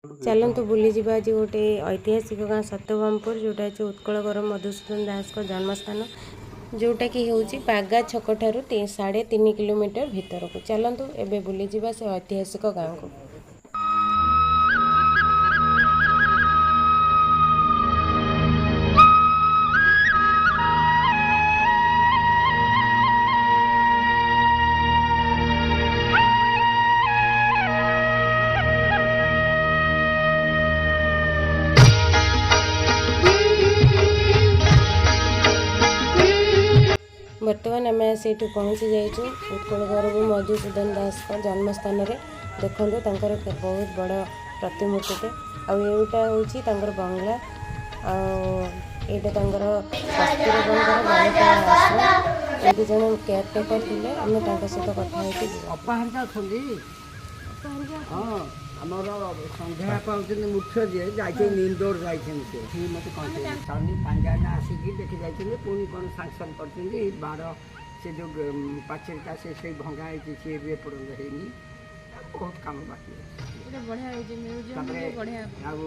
ଚାଲନ୍ତୁ ବୁଲିଯିବା ଆଜି ଗୋଟେ ଐତିହାସିକ ଗାଁ ସତ୍ୟଭାମପୁର, ଯେଉଁଟା ଅଛି ଉତ୍କଳ ଗୌରବ ମଧୁସୂଦନ ଦାସଙ୍କ ଜନ୍ମସ୍ଥାନ, ଯେଉଁଟାକି ହେଉଛି ବାଗା ଛକଠାରୁ 3.5 କିଲୋମିଟର ଭିତରକୁ। ଚାଲନ୍ତୁ ଏବେ ବୁଲିଯିବା ସେ ଐତିହାସିକ ଗାଁକୁ। ବର୍ତ୍ତମାନ ଆମେ ସେଇଠି ପହଞ୍ଚି ଯାଇଛୁ ଉତ୍କଳ ଗୌରବ ମଧୁସୂଦନ ଦାସଙ୍କ ଜନ୍ମସ୍ଥାନରେ। ଦେଖନ୍ତୁ ତାଙ୍କର ବହୁତ ବଡ଼ ପ୍ରତିମୂର୍ତ୍ତିଟେ, ଆଉ ଏଇଟା ହେଉଛି ତାଙ୍କର ବଙ୍ଗଳା, ଆଉ ଏଇଟା ତାଙ୍କର କସ୍ତୁରବାଙ୍କର ବାଳିକା ଆଶ୍ରମ। ଏଇଠି ଜଣେ କେୟାର ଟେକର ଥିଲେ, ଆମେ ତାଙ୍କ ସହିତ କଥା ହେଇକି ଯିବା। ଅପା ହେରିକା ଅଛନ୍ତି। ହଁ, ଆମର ସନ୍ଧ୍ୟା ବାପା ହେଉଛନ୍ତି ମୁଖ୍ୟ, ଯିଏ ଯାଇଛନ୍ତି ଇନ୍ଦୋର ଯାଇଛନ୍ତି। ସେ ସିଏ ମୋତେ କହିଛନ୍ତି ଶନି ପାଞ୍ଜାନା ଆସିକି ଦେଖି ଯାଇଛନ୍ତି, ପୁଣି କ'ଣ ସାଙ୍କସନ୍ କରିଛନ୍ତି। ବାଡ଼ ସେ ଯେଉଁ ପାଚେରୀଟା ସେ ସେଇ ଭଙ୍ଗା ହେଇଛି, ସିଏ ବି ଏପର୍ଯ୍ୟନ୍ତ ହେଇନି। ବହୁତ କାମ ବାକି ଅଛି। ତାପରେ ଆଉ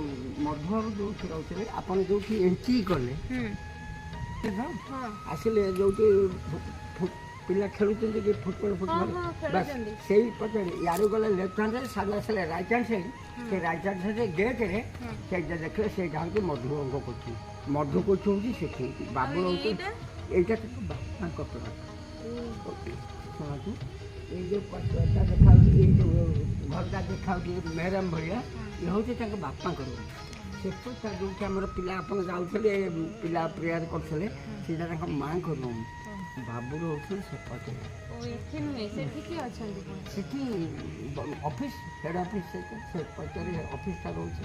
ମଧୁବାବୁ ଯେଉଁଠି ରହୁଥିଲେ, ଆପଣ ଯେଉଁଠି ଏଣ୍ଟ୍ରି କଲେ ଆସିଲେ, ଯେଉଁଠି ପିଲା ଖେଳୁଛନ୍ତି କି ଫୁଟବଲ, ଫୁଟବଲ, ବାସ୍ ସେଇ ପଟେ ଇଆଡ଼ୁ ଗଲେ ଲେଫ୍ଟ ହ୍ୟାଣ୍ଡରେ, ସାଡ଼ୁ ଆସିଲେ ରାଇଟ୍ ହ୍ୟାଣ୍ଡ ସାଇଡ଼୍। ସେ ରାଇଟ୍ ହ୍ୟାଣ୍ଡ ସାଇଡ଼୍ ଗେଟ୍ରେ ସେଇଟା ଦେଖିଲେ, ସେଇଟା ହେଉଛି ମଧୁବାବୁଙ୍କ କୋଠି। ମଧୁ କୋଠି ହେଉଛି ସେଠି, ବାବୁ ରହୁଛି। ଏଇଟା କିନ୍ତୁ ବାପାଙ୍କ ପ୍ଲଟ୍। ଶୁଣନ୍ତୁ, ଏଇ ଯେଉଁ ପଟା ଦେଖାହେଉଛି, ଏଇ ଯେଉଁ ଘରଟା ଦେଖାହେଉଛି ମେହରମ ଭଳିଆ, ଇଏ ହେଉଛି ତାଙ୍କ ବାପାଙ୍କ ରୁମ୍। ସେପଟଟା ଯେଉଁଠି ଆମର ପିଲା ଆପଣ ଯାଉଥିଲେ, ପିଲା ପ୍ରେୟାର କରୁଥିଲେ, ସେଇଟା ତାଙ୍କ ମାଆଙ୍କ ରୁମ୍। ବାବୁ ରହୁଥିଲେ ସେପଟେ। ସେଠି ଅଫିସ୍, ହେଡ଼ ଅଫିସ୍ ସେପଟରେ ଅଫିସଟା ରହୁଛି।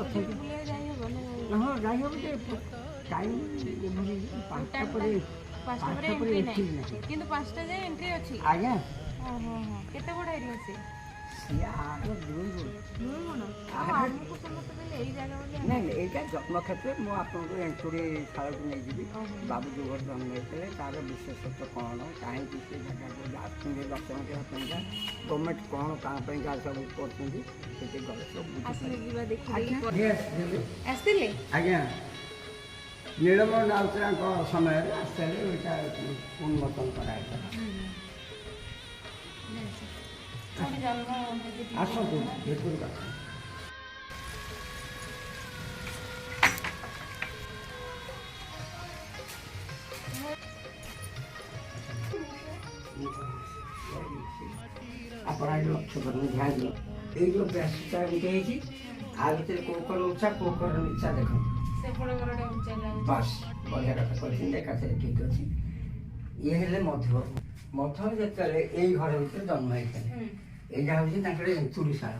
ଅଛନ୍ତି, ହଁ, ଯାଇହେବ ଯେ ଟାଇମ୍ 5ଟା ପରେ। 5ଟା ପରେ ଏଣ୍ଟ୍ରି ନାହିଁ। କିନ୍ତୁ 5ଟା ଯାଏ ଏଣ୍ଟ୍ରି ଅଛି। ଆଜ୍ଞା। କେତେ ବଡ଼ ଏରିଆ ସେ? ସିଏ ଆର ଦୁଇ ଗୁଣ। ଆମକୁ ସମସ୍ତେ କହିଲେ ଏଇ ଜାଗା ବୋଲି। ନାଇଁ ନାଇଁ, ଏଇଟା ଜନ୍ମକ୍ଷେତ୍ର। ମୁଁ ଆପଣଙ୍କୁ ଏନ୍ତୁଡ଼ି ଶାଳକୁ ନେଇଯିବି। ବାବୁ ଯେଉଁ ଘରେ ଜନ୍ମ ହେଇଥିଲେ ତାର ବିଶେଷତ୍ୱ କ'ଣ, କାହିଁକି ସେ ଜାଗାକୁ ଆସୁଛନ୍ତି ଦର୍ଶନ କରିବା ପାଇଁକା, ଗଭର୍ଣ୍ଣମେଣ୍ଟ କ'ଣ କାହା ପାଇଁକା ସବୁ କରୁଛନ୍ତି, ସେଠି ଗଲେ ସବୁ ବୁଝିପାରିବେ। ଆସିଥିଲେ ଆଜ୍ଞା, ନୀଳମଣି ରାଉତରାଙ୍କ ସମୟରେ ଆସିଥିଲେ। ଏଇଟା ଉନ୍ମୋଚନ କରାଯାଇଥିଲା। ଆସନ୍ତୁ, ଭିତରକୁ ଆସନ୍ତୁ। ଆପଣ ଆଜି ଲକ୍ଷ୍ୟ କରନ୍ତୁ, ଧ୍ୟାନ ଦିଅନ୍ତୁ। ଏଇ ଯେଉଁ ବ୍ୟାସଟା ଏମିତି ହେଇଛି, ଆ ଭିତରେ କୋଉ କର ଉଚ୍ଚା, କୋଉ କର ନିଚା ଦେଖନ୍ତୁ। ବାସ୍, ବଢ଼ିଆ କଥା କହିଛନ୍ତି, ଏକାଥରେ ଠିକ୍ ଅଛି। ଇଏ ହେଲେ ମଧୁବାବୁ। ମଧୁବାବୁ ଯେତେବେଳେ ଏଇ ଘର ଭିତରେ ଜନ୍ମ ହେଇଥିଲେ, ଏଇଟା ହେଉଛି ତାଙ୍କର ଏନ୍ତୁଡ଼ିଶାଳ।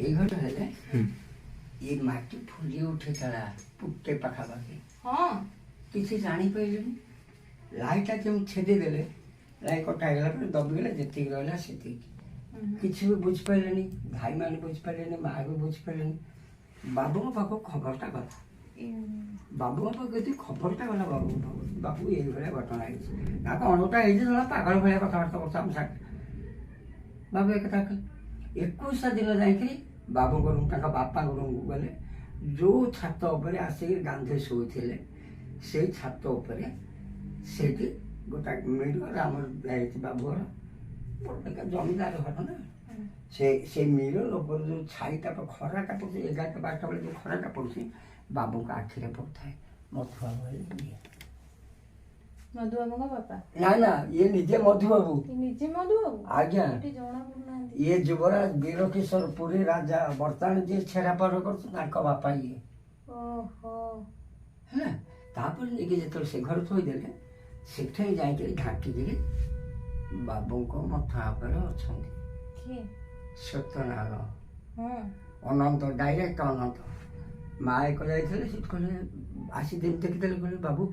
ଏଇ ଘର ହେଲେ ଏଇ ମାଟି ଫୁଲି ଉଠିଥିଲା ପୁଟେ ପାଖାପାଖି। କିଛି ଜାଣିପାରିଲେନି। ଲାଇଟା କେମିତି ଛେଦି ଦେଲେ, ଲାଇ କଟା ହେଇଗଲା ପରେ ଦବିଗଲା, ଯେତିକି ରହିଲା ସେତିକି। କିଛି ବି ବୁଝିପାରିଲେନି, ଭାଇମାନେ ବୁଝିପାରିଲେନି, ମା ବି ବୁଝିପାରିଲେନି। ବାବୁଙ୍କ ପାଖକୁ ଖବରଟା ଗଲା। ବାବୁଙ୍କ ପାଖକୁ ଯଦି ଖବରଟା ଗଲା, ବାବୁଙ୍କ ପାଖକୁ, ବାବୁ ଏଇଭଳିଆ ଘଟଣା ହେଇଛି ନା କ'ଣ ଗୋଟା ହେଇଛି, ଜଣେ ପାଗଳ ଭଳିଆ କଥାବାର୍ତ୍ତା କରୁଛ ଆମ ସାଙ୍ଗେ। ବାବୁ ଏ କଥା କହିଲେ। 21 ଦିନ ଯାଇକିରି ବାବୁଙ୍କ ରୁମ୍, ତାଙ୍କ ବାପାଙ୍କ ରୁମ୍କୁ ଗଲେ। ଯେଉଁ ଛାତ ଉପରେ ଆସିକି ଗାନ୍ଧୀ ଶୋଇଥିଲେ, ସେଇ ଛାତ ଉପରେ ସେଇଠି ଗୋଟା ମିରର ଆମର ହେଇଛି। ବାବୁଘର ବଡ଼ ଜମିଦାର ଘର ନା। ସେ ସେଇ ମିରର ଉପରେ ଯେଉଁ ଛାଇଟା, ଖରାଟା ପଡ଼ୁଛି, 11ଟା 12ଟା ବେଳେ ଯେଉଁ ଖରାଟା ପଡ଼ୁଛି, ବାବୁଙ୍କ ଆଖିରେ ପଡ଼ୁଥାଏ। ମଧୁବାବୁ ହେଲେ ଇଏ। ମଧୁବାବୁଙ୍କ ବାପା? ନା ନା, ଇଏ ନିଜେ ମଧୁବାବୁ। ନିଜେ ମଧୁବାବୁ? ଆଜ୍ଞା, ଇଏ ଯୁବରାଜ ବୀରକିଶୋର ପୁରୀ ରାଜା, ବର୍ତ୍ତମାନ ଯିଏ ଛେରାପହରା କରୁଛନ୍ତି, ତାଙ୍କ ବାପା ଇଏ। ଓହୋ। ହେଲା, ତାପରେ ନେଇକି ଯେତେବେଳେ ସେ ଘରେ ଥୋଇଦେଲେ, ସେଠି ଯାଇକିରି ଢାଙ୍କିକିରି ବାବୁଙ୍କ ମଥା ଉପରେ ଅଛନ୍ତି ସତ୍ୟନାଗ ଅନନ୍ତ, ଡାଇରେକ୍ଟ ଅନନ୍ତ। ମା ଏକ ଯାଇଥିଲେ ସେଠି, କହିଲେ ଆସି ଦେଖିଦେଲେ, କହିଲେ ବାବୁ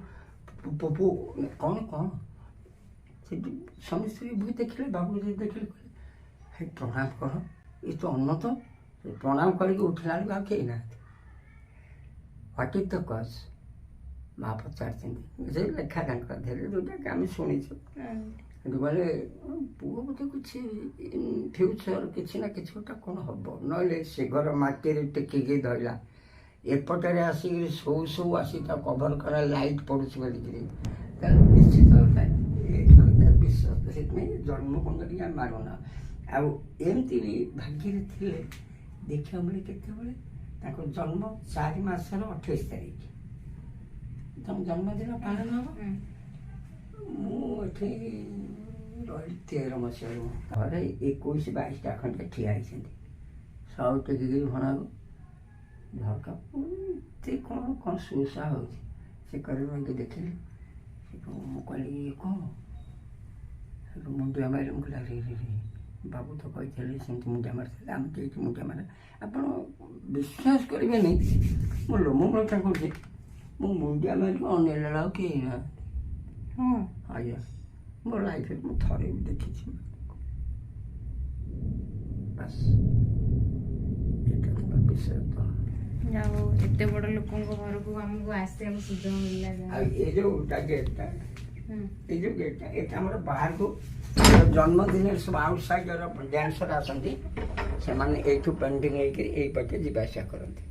ପପୁ କ'ଣ କ'ଣ। ସେଠି ସ୍ୱାମୀ ସ୍ତ୍ରୀ ବି ଦେଖିଲେ। ବାବୁ ଯଦି ଦେଖିଲେ, କହିଲେ ହେ ପ୍ରଣାମ କର, ଏ ତ ଅନନ୍ତ। ପ୍ରଣାମ କରିକି ଉଠିଲା ବେଳକୁ ଆଉ କେହି ନାହାନ୍ତି। What is the cause? ମା ପଚାରିଛନ୍ତି। ସେ ଲେଖା ତାଙ୍କ ଦେହରେ ଯେଉଁଟାକି ଆମେ ଶୁଣିଛୁ। କିନ୍ତୁ କହିଲେ, ପୁଅ ବୋଧେ କିଛି ଫ୍ୟୁଚର୍ କିଛି ନା କିଛି ଗୋଟେ କ'ଣ ହବ, ନହେଲେ ସେ ଘର ମାଟିରେ ଟେକିକି ଧରିଲା, ଏପଟରେ ଆସିକିରି ସୋଉ ସୋଉ ଆସି ତା କଭର୍ କରା ଲାଇଟ୍ ପଡ଼ୁଛି ବୋଲିକିରି। ତାହେଲେ ନିଶ୍ଚିତ ବିଶ୍ୱାସ। ସେଥିପାଇଁ ଜନ୍ମକୁଣ୍ଡ ଟିକେ ଆମେ ମାରୁନା। ଆଉ ଏମିତି ବି ଭାଗ୍ୟରେ ଥିଲେ ଦେଖିବାକୁ ମିଳେ କେତେବେଳେ। ତାଙ୍କ ଜନ୍ମ 4 ମାସର 28 ତାରିଖ ତାଙ୍କ ଜନ୍ମଦିନ ପାଳନ ହବ। ମୁଁ ଏଠି ରହିଲି 13 ମସିହାରୁ। ଘରେ 21 22ଟା ଖଣ୍ଡେ ଠିଆ ହେଇଛନ୍ତି, ସବୁ ଟେକିକିରି ଭଣାକୁ ଝରକା। ଏତେ କ'ଣ କ'ଣ ସୁସା ହେଉଛି। ସେ କରିକି ଦେଖିଲି ସେଠୁ ମୁଁ କହିଲି, ଇଏ କ'ଣ? ସେଠୁ ମୁଣ୍ଡିଆ ମାରିଲି। ମୁଁ କହିଲି, ଆରେ ରେ, ବାବୁ ତ କହିଥିଲେ ସେମିତି ମୁଣ୍ଡିଆ ମାରିଥିଲେ, ଆମେ କେହି ମୁଣ୍ଡିଆ ମାରେ। ଆପଣ ବିଶ୍ୱାସ କରିବେନି, ମୋ ଲୋମ କଥା କହୁଛି, ମୁଁ ମୁଣ୍ଡିଆ ମାରିକି ଅନେଇଲା ବେଳକୁ ଆଉ କେହି ନାହାନ୍ତି। ଆଜ୍ଞା, ମୋ ଲାଇଫରେ ମୁଁ ଥରେ ବି ଦେଖିଛି, ବାସ୍। ଏଇଟା ତ ବିଷୟ ତ। ଯାହା ହଉ, ଏତେ ବଡ଼ ଲୋକଙ୍କ ଘରକୁ ଆମକୁ ଆସିବାକୁ ସୁଯୋଗ ମିଳିଲା, ଯାହା ଆଉ ଏ ଯୋଉଟା ଗେଟ୍ଟା, ଏଇ ଯୋଉ ଗେଟ୍ଟା, ଏଇଟା ଆମର ବାହାରକୁ। ଜନ୍ମଦିନରେ ସବୁ ଆଉଟସାଇଡର ଡ୍ୟାନ୍ସର ଆସନ୍ତି, ସେମାନେ ଏଇଠୁ ପେଣ୍ଟିଂ ହେଇକିରି ଏଇପଟେ ଯିବା ଆସିବା କରନ୍ତି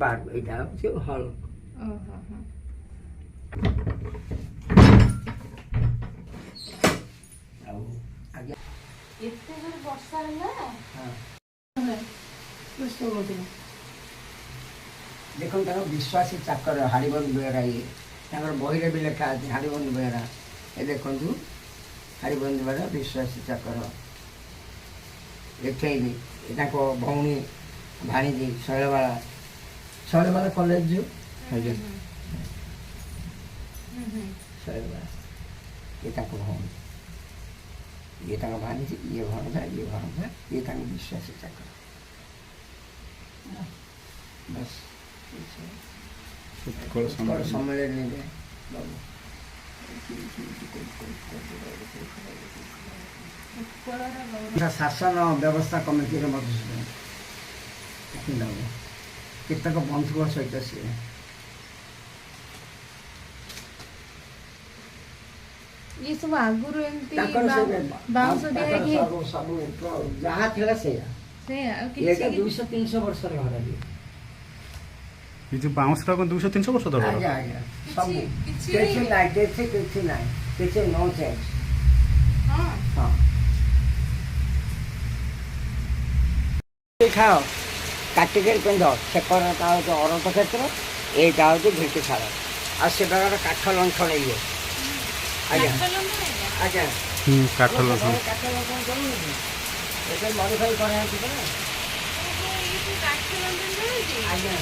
ବାହାରକୁ। ଏଇଟା ହେଉଛି ହଲ୍। ଓହୋ ହୋ। ଆଉ ଆଜ୍ଞା। ଏତେ ଜୋର ବର୍ଷା ହେଲା। ହଁ। ବ୍ୟସ୍ତ କହୁଥିଲି। ଦେଖନ୍ତୁ, ତାଙ୍କ ବିଶ୍ୱାସୀ ଚାକର ହାଡ଼ିବନ୍ଧୁ ବେହେରା। ଇଏ ତାଙ୍କର ବହିରେ ବି ଲେଖା ଅଛି, ହାଡ଼ିବନ୍ଧୁ ବେହେରା। ଏ ଦେଖନ୍ତୁ, ହାଡ଼ିବନ୍ଧୁ ବେହେରା ବିଶ୍ୱାସୀ ଚାକର। ଏଠେଇ ବି ଏ ତାଙ୍କ ଭଉଣୀ, ଭାଣିଜୀ ଶୈଳବାଳା, ଶୈଳବାଳା କଲେଜ ଯୋଉ। ଆଜ୍ଞା। ଶୈଳବାଳା, ଇଏ ତାଙ୍କ ଭଉଣୀ, ଇଏ ତାଙ୍କ ଭାଣିଜୀ, ଇଏ ଭଣଜା, ଇଏ ଭଣଜା, ଇଏ ତାଙ୍କ ବିଶ୍ୱାସୀ ଚାକର। ବାସ୍। ଉତ୍କଳ ଉତ୍କଳ ସମ୍ମିଳନୀ। ସମ୍ମିଳନୀରେ ବାବୁ। ଉତ୍କଳର ଗୌରବ। ଶାସନ ବ୍ୟବସ୍ଥା କମିଟିର ମଧୁସୂଦନ ବାବୁ କେତେକ ବନ୍ଧୁଙ୍କ ସହିତ ସିଏ। ଇଏ ସବୁ ଆଗରୁ ଏମିତି ତାଙ୍କର ବାଉଁଶ ଦିଆ ତାଙ୍କର ହେଇକି ସବୁ ସବୁ ଯାହା ଥିଲା ସେଇଆ। ସେଇଆ ଆଉ ଏଇଟା କିଛି 200 300 ବର୍ଷର ଘର ଇଏ। ଏ ଯୋଉ ବାଉଁଶଟା କଣ 200 300 ବର୍ଷ ତଳର? ଆଜ୍ଞା, ସବୁ। କିଛି କିଛି ନାହିଁ, କିଛି କିଛି ନାହିଁ, କିଛି ନୋ ଚେଞ୍ଜ। ହଁ, ଖାଅ, କାଟିକିରି ପିନ୍ଧ। ସେକରଟା ହେଉଛି ଅରଟ କ୍ଷେତ୍ର, ଏଇଟା ହେଉଛି ଢିଙ୍କି ଶାଳ, ଆଉ ସେ ପାଖରେ କାଠ ଲଣ୍ଠନ ଇଏ ଆଜ୍ଞା। କାଠ ଲଣ୍ଠନ ଏଇଟା? ଆଜ୍ଞା। ହୁଁ, କାଠ ଲଣ୍ଠନ। କାଠ ଲଣ୍ଠନ କରୁନି କି? ଏବେ ମଡିଫାଇ କରାହେଉଛି ପରା। ଓହୋ, ଇଏ ସବୁ କାଠ ଲଣ୍ଠନ ଜଳୁଛି? ଆଜ୍ଞା।